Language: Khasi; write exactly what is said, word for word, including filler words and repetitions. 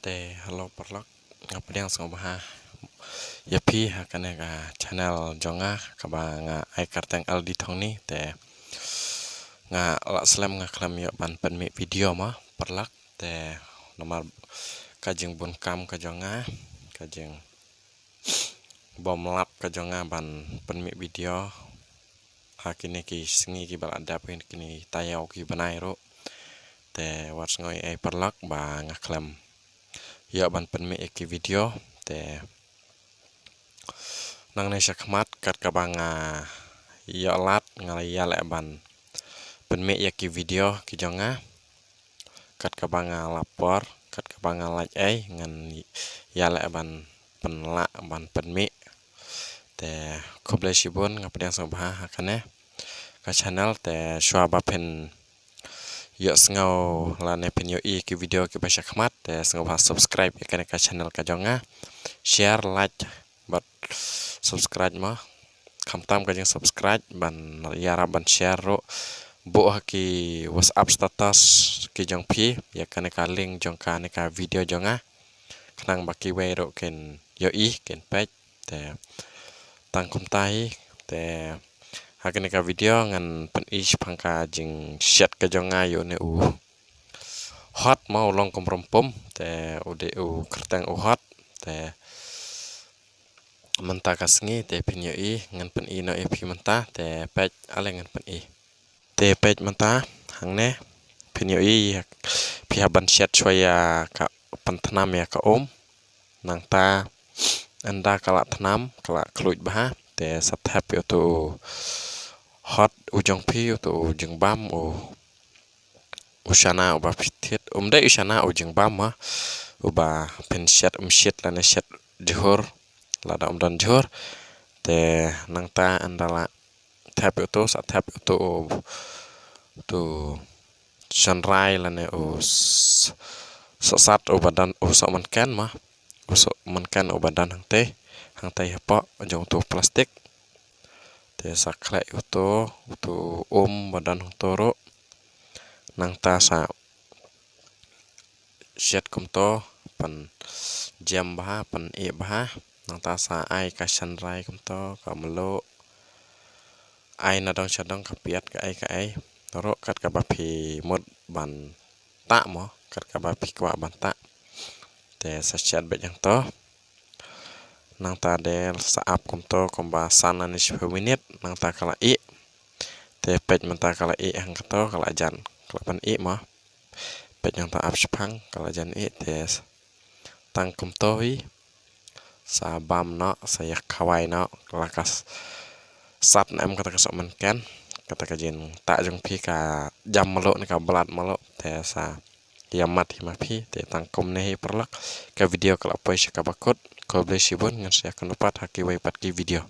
Te hello paralok, nga pdiang sngewbha ïa phi ha kane ka channel jong nga kaba nga ai kyrteng L D Thongni. Te nga la slem nga khlem ïoh ban pynmih video ma paralok. Te namar ka jingbun kam ka jong nga, ka jingbym lap ka jong nga ban pynmih video ha kine ki sngi kiba la dep, kine ki taïew ki bnai ruh. Te wat sngew ei ei paralok ba nga khlem ïoh ban pynmih ïa ki video. Te nangne sha khmat kat kaba nga ïoh lad nga la ïaleh ban pynmih ïa ki video ki jong nga. Kat kaba nga la por, kat kaba nga lait ei ngan ïaleh ban pynlah ban pynmih. Te khublei shibun, nga pdiang sngewbha ha kane ka channel. Te shuwa ba phin ïohsngew lane phin ïohi ki video kiba sha khmat, te sngewbha subscribe ïa kane ka channel ka jong nga, share, like bad subscribe ma. Khamtam ka jingsubscribe ban ïarap ban share ruh, buh ha ki WhatsApp status ki jong phi ïa kane ka link jong kane ka video jong nga, khnang ba kiwei ruh kin ïohi, kin peit. Te tang kumta hi. Te ha kane ka video ngan pyni shaphang ka jingshet ka jong nga ïa une u hot ma, u long kum rumpum. Te u dei u kyrteng u hot. Te mynta ka sngi te phin ïohi, ngan pyni noh ïa phi mynta. Te peit ale ngan pyni. Te peit mynta hangne phin ïohi, phi hap ban shet shuwa ïa ka, pynthnam ïa ka um. Nangta ynda ka la thnam ka la khluit bha, te sa thep ïa uto u hot u jong phi, uto u jingbam, u u shana uba phi thied, um dei u shana, u jingbam ma, uba phin shet, um shet lane shet jhur lada um don jhur. Te nangta ynda la thep ïa uto, sa thep ïa uto u, uto u shynrai lane u s-, sohsat uba don, u sohmynken ma, u sohmynken uba don hangtei, hangtei hapoh jong uto u plastik. Te sa khleh ïa uto, uto u um ba don hangto ruh. Nangta sa shet kumto, pynjem bha, pynih bha. Nangta sa ai ka shynrai kumto, ka mluh, ai nadong shadong, ka piat, kaei kaei ruh kat kaba phi mut ban tah mo, kat kaba phi kwah ban tah. Te sa shet beit hangto. Nangta de sa ap kumto kumba san lane shiphew minit, nangta ka la ih. Te peit mynta ka la ih hangto, ka la jan, ka la pynih mo. Peit nangta ap shaphang, ka la jan ih. Te tang kumto hi, sa bam noh, sa ïa khawai noh, la ka s-, sat ne em kata ka sohmynken, kata ka jingtah jong phi ka jam mluh ne ka blad mluh. Te sa ïa mad hi ma phi. Te tang kumne hi paralok, ka video ka la poi sha kaba kut. Khublei shibun, ngan sa ïakynduh pat ha kiwei pat ki video.